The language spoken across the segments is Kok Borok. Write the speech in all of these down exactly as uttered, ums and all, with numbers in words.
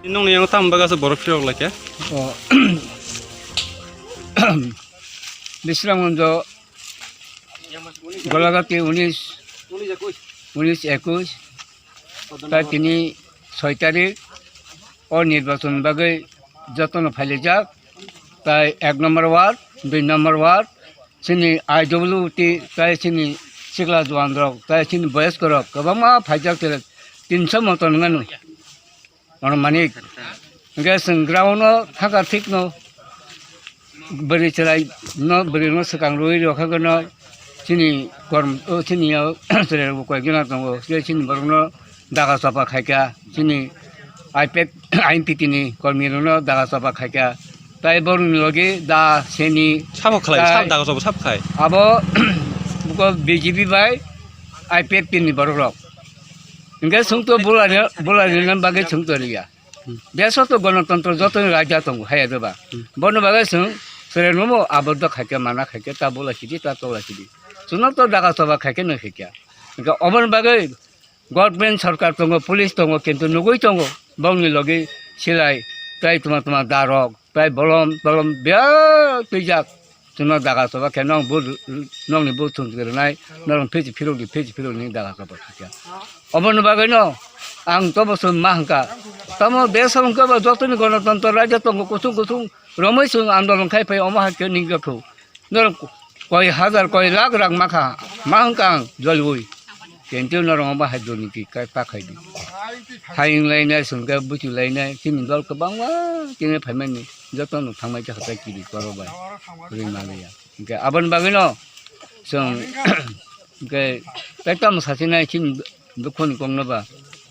Nongni yang tam baga se borok phirok lai khe. O. Bisramganj Golagati unis, unis ekush, tai tini soi tarik o nirbachon bagwi jotono phailaijak. Tai ek number ward, dui number ward, chini I W T, tai chini sikla juan rok, tai chini boyos rok kwbangma phaijak, tere tinso moton wngano. Ono manik. Hingke chwng ground no thangkar thik no bwrwi chwrai no bwrwi no swkang rwi rw kha no chini korm o chini o chwrai rok bo koi jona tongo. Hingke chini borok no daga chapa khaikha, chini I P F, I P T ni kormi rok no daga chapa khaikha. Tai borok ni logi da seni. Sabo khlai, tai sab daga chapa sab khai. Abo buko B J P bai I P F T ni borok rok. Hingke chwng to bulani, bulani bagwi chwng to riya. Hmm. Deso to gonotontro jotoni raja tongo, haya doba. Hmm. Bono bagwi chwng, chwrai nomo aboddo khaikhe, mana khaikhe, ta bola sidi, ta tola sidi. Chwngno to daga choba khaikhe no khaikhe. Hingke oboni bagwi government, sorkar tongo, police tongo, kintu nugui tongo, bongni logi silai, tai tuma tuma darok, tai bolom, bolom biya twijak. Chwngno daga choba khe nong bu, nongni bu thung rwnai, norong phechi phirokdi, phechi phirokni daga choba khe. Oboni bagwino ang tobo chwng ma hwnkha. Tamo desh hwnkhe bo jotoni gonotontro raijak tongo, kuthung kuthung romwi chwng andolon khai phai, omo hai khe nini khe norok koi hajar, koi lakh rang makha, ma hwnkha ang jolwi. Kintu norok omo hai durniti kai ta khaidi. Hai wnglainai, chwngkhe buchilainai, chini dol kwbangma chini phaimani jotono thangmai kha tai kiri koro bai. Rwi maliya. Hingke aboni bagwino chwng hingke tei tamo sachinai chini dukhoni kokno ba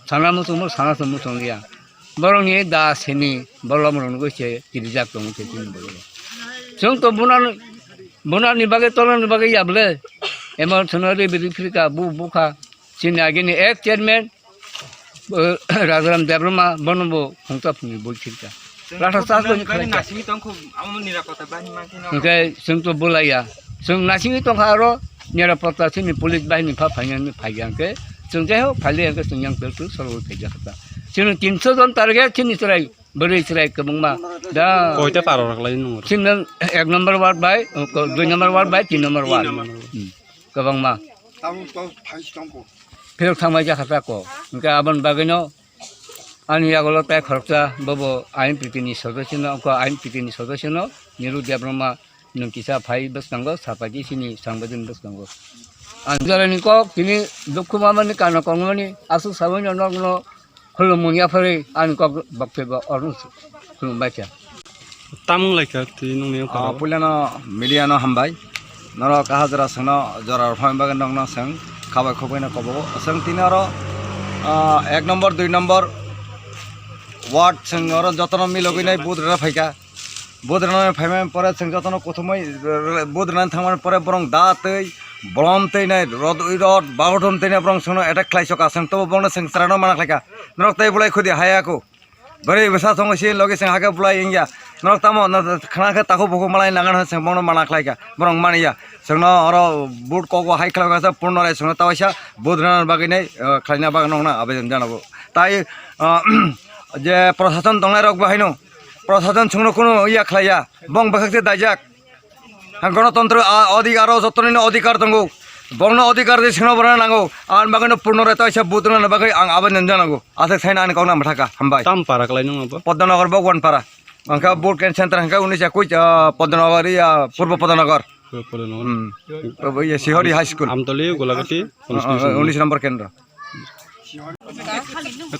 sana muchungma sana se muchungliya. Borokni da sini bolom rok nugui se kirijak tongo se chini borok. Chwng to bunan, bunani bagwi tolani bagwi yable. Emo sono ri biri phirka bu bukha. Chini agini ek chairman, eh, Rajaram Debbarma, bono bo phungsa phungni bui khirka. Latha chas bo ni khlai kha. Nasingwi tongkhu, amo nirapotta bahini mankhe no. Hingke chwng to bulaiya. Chwng nasingwi tongkha aro nirapotta chini police bahini pha phainani phaiya hingke. Chwng jai ho phaile hingke chwng yang peltu solo phaiya kha. Chini tinso jon target chini chwrai, bwrwi chwrai kwbangma. Da. Koita para rok lai nung. Chini ek number ward bai, dui number ward bai, tin number ward. Hmm. Kwbangma. Tabuk to phai tongkho. Phirok thangmai jakha ta ko. Hingke aboni bagwino ani yagulo tai khoroksa bobo I N P T ni sodosyo no, ko I N P T ni sodosyo no, Niru Debbarma nwng kisa phai bwskango, sapaidi sini sangbaidini bwskango. Ang jorani kok tini dukhu mamani kana kongmani aswk sabaino nokno Khulumung yaphari ani kok baktwi ba orno khulum baikha. Tamung laikha twi nungni Ah, phara. Puilano media no hambai. Norok kahajra sengno jora rwphang bagwi nokno seng khabai khoboi no kobogo. Seng tini oro, ah, ek number, dui number ward seng oro jotono milogwi nai vote rwna phaikha. Vote rwna phaimani pore chwng jotono kuthumui vote rwna thangmani pore borong da twi bolom twi nai rod ui rod bagodom twi nai borong chwngno attack khlai soka chwng tobo borokno chwng chwraino mana khlaikha norok tei bolai khudi haya kho bwrwi bwsa tongo sini logi chwng hakhe bolai wngya norok tamo khna khe takhuk bukhuk malai nangan hwn chwng borokno mana khlaikha borok maniya chwngno oro vote kogo hai khlai kha purno rai chwngno tawaisa vote rwna bagwi nai khlaina bagwi nokna abejon janago tai je prosason tongnai rok bo haino. Prosason chwngno kunu ya khlaiya. Bong bwkhak se daijak. Ang gonotontro a odhikar o jotoni no odhikar tongo. Bongno odhikar de chwngno borana nango. Ang bagwi no purno reto aisa butuna no bagwi ang abedan janago. Aswk saina ani kokna mwthaka. Hambai. Tam para kwlai nung abo? Podnonagar Bhagwan para. Angkha vote center angkha unis ekui, ah, Podnonagar ya Purbo Podnonagar. Purbo Podnonagar. Hmm. Obo ya Sihori High School. Amtoli Golagati. Ah, ah, constituency. Unis number kendro.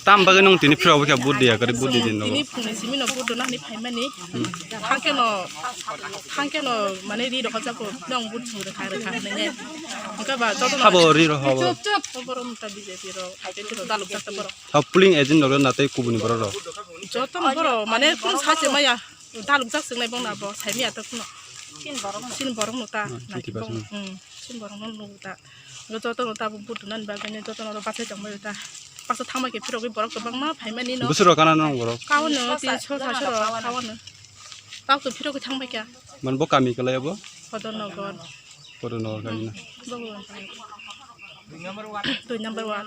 Tam bagwi nung tini phirok bwkha budi ya, kari budi din nogo. Tini phungni simi no budu nani phaimani. Thangke no, thangke no mane ri rokha jako nung bud sung rwkha rwkha hinwi. Hingke ba joto no. Habo ri rokha bo. Chup, chup. Borok mota B J P rok, I P F T rok daluk jak borok. Ha polling agent rok na tei kubuni borok rok. Joto no borok mane kun sache maya. Daluk jak swngnai bong na bo, saimi atok no. Sin borok no ta. Hmm, nai fifty percent. Hmm, sin borok no nuk ta. Ngo joto no ta bo budu nan bagwi ne joto no bachai tong bai ta. Paksa thangma ke phirok borok kwbangma phaimani no. Busuro kana nang borok. Kau no tin so sa so kau no. Tau to phirok thang bai kya. Man bo kami kalai bo? Kodon nogon. Kodon nogon kami na. Bo bo. Dui number one.